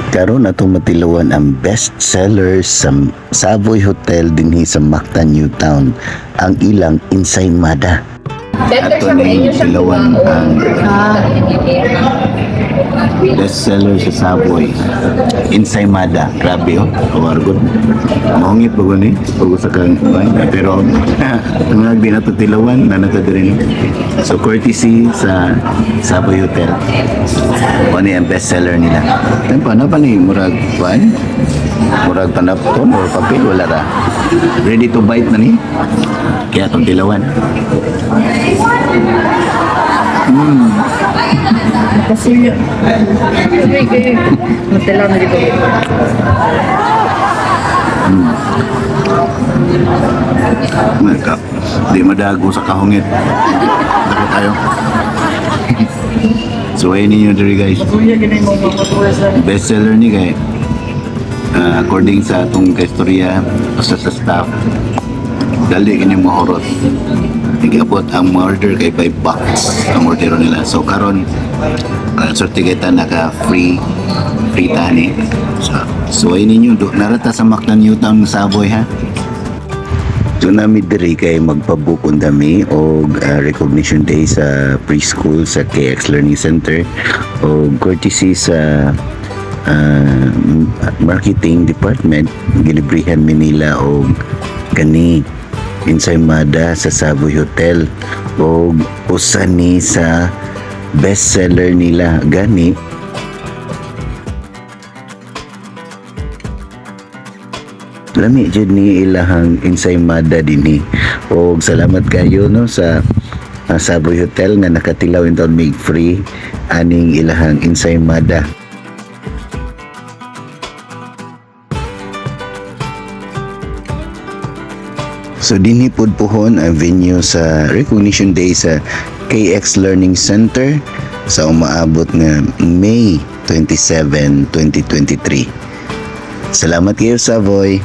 Karon atong matilawan ang best seller sa Savoy Hotel dinhi sa Mactan New Town, ang ilang ensaymada. Better Ato siya na kung inyo yung siyang tilawan kumaon. ang best seller sa Savoy. Ensaymada. Grabe oh. Kawar good. Mahungit pa ni. Pag sa kang pero tungag di nato tilawan na nato diri, no? So courtesy sa Savoy Hotel. Ano ang best seller nila? Tempo na pa ni murag kwan? Murag panapton or papel, wala ra. Ready to bite na ni. Kaya itong tilawan. Kasi Matela na dito. Maka, di madago sa kahungit. Dako tayo. So ayun ninyo diri, guys. Best seller ni kay according sa atong kaistorya basta sa staff, dali kini mahurot. Nag-abot ang order kay by box ang order nila. So karon sorte kita, naka free free tani. So ayun ninyo do, narata sa Mactan New Town Savoy ha. So nami diri kay magpabukon dami og recognition day sa preschool sa KX Learning Center o courtesy sa marketing department, gilibrihan mi nila og kani ensaymada sa Savoy Hotel og usa ni sa best seller nila. Gani lami jud ni ilahang ensaymada dinhi og salamat kayo no sa Savoy Hotel nga nakatilaw intawon mig free aning ilahang ensaymada. So dinhi pud puhon ang venue sa Recognition Day sa KX Learning Center sa umaabot nga May 27, 2023. Salamat kayo, Savoy.